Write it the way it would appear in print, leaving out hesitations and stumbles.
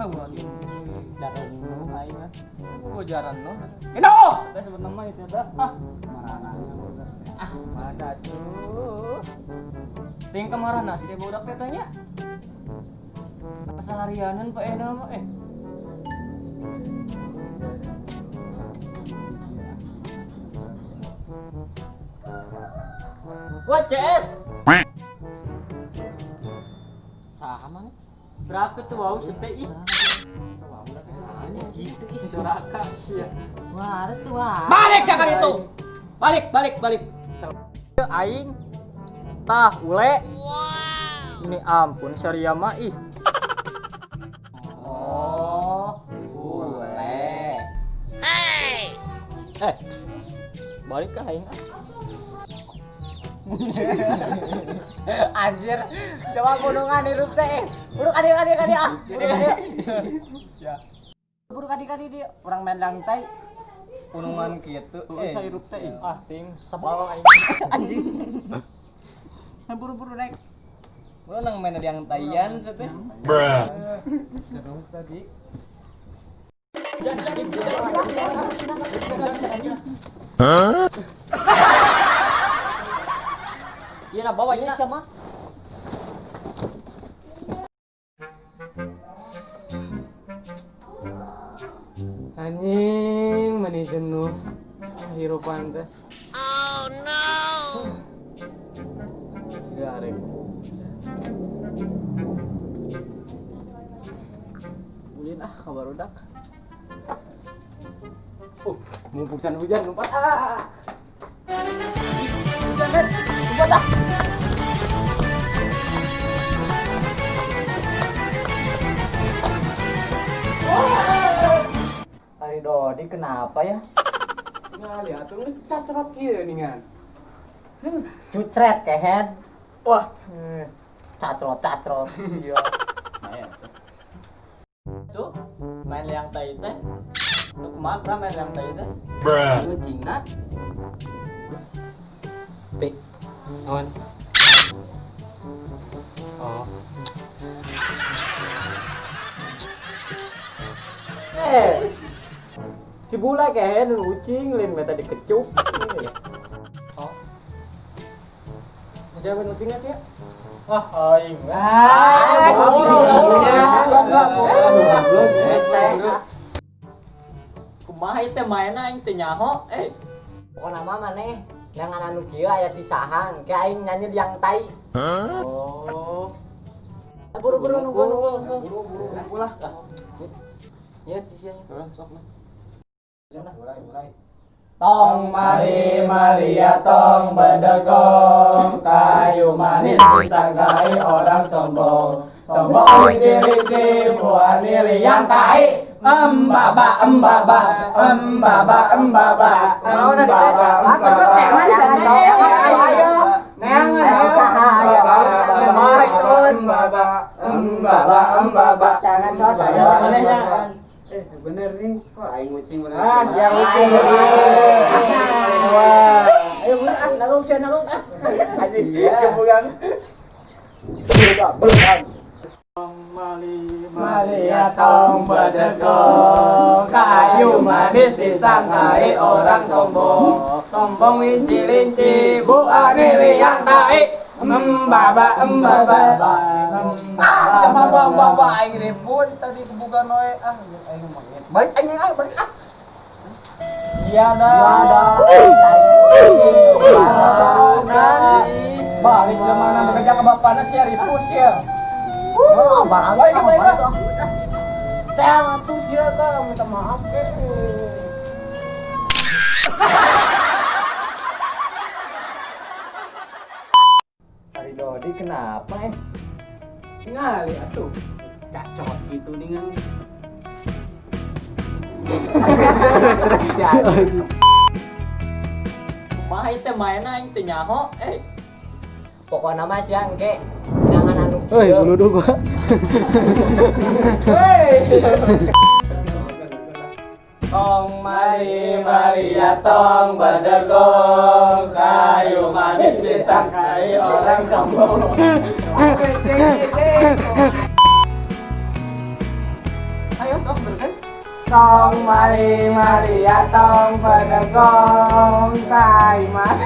Astagfirullahaladzim. Darenuh aing mah. Gua jaran noh. Keno. Teh sebut nama itu ada. Ah, Ah, mana tuh? Ting kemarin nasi budak teh tanya. Seharianan Pak Ena mah eh. Wah, CS. Sama nih. Berapa tuh wow sete ih. Gitu ih doraka sih. Wah, harus tuh wah. Balik sekarang itu. Balik, balik, balik. Aing. Tah, ule. Wow. Ini ampun syariah mah ih. Oh, ule. Hey. Eh. Balik ke aing ah. Anjir, siapa gunungan hirup teh? Buru kadi kadi kadi ah. Buru kadi. Buru kadi kadi dia urang main lantai. Gunungan kitu eh hirup teh. Ah, ting sebal aing. Anjing. Nah, buru-buru naik. Urang nang main yang taian teh. Bruh. Jeruk tadi. Hah? Iya nah bawa ini sama. Anjing meni jenuh kehidupan teh. Oh no. Sudah arek. Ulin ah kabar udak. Mumpung can hujan lompat ah. Hujan kan? Lompat ah. Ari Dodi kenapa ya? Nah, lihat tuh geus cacrot kieu ningan. Cucret kehead. Wah, cacrot-cacrot. Iya. Main. Tuh, main liang tai teh. Lu kumaha kra main liang tai teh? Bruh. Ucingna. P. Awan. Oh. Eh. Si bula kehead nu ucing lain meta dikecup. Oh. Jawaban ucingnya sih ya? Wah, aing. Ah, Kumaha ieu teh maenna aing teu nyaho eh. Pokona mah maneh nyangan anu kieu aya ti saha engke aing nyanyi liang tai. Oh. Buru-buru nunggu nunggu. Buru-buru nunggu lah. Ya, sia nya. Sok lah. Mulai. Tong mari Maria tong bedegong, kayu manis disangkai orang sombong. Sombong rinci-rinci buah nili yang tai. Embaba embaba embaba embaba embaba embaba embaba embaba. Jangan salah ya. Bener nih, kok aing ucing bener. Ah, siang ucing. Wah. Ayo bener ah, nalung sia nalung ah. Anjing, kebukan. Belum. Maria tong bedegong, kayu manis disangkai orang sombong. Sombong linci-linci, buah nili yang tai. Embaba embaba. Ah, sama bawa aing ribut tadi kebukan oe ah aing mah. Balik aing aing balik ah. Sia dah. Balik ke mana bekerja ke bapakna sia ribut sia. Oh, barang. Balik balik. Teh atuh sia tah minta maaf ke. Ari Dodi kenapa eh? Tingali atuh. Cacot gitu ningan. Kumaha ieu teh maenna aing teu nyaho eh. Pokona mah sia engke nyangan anu Hei, kieu. buluduh gua. Tong mari Maria tong bedegong, kayu manis disangkai orang sombong. Sok teruskan. Tong mali mali ya tong pedegong tai mas.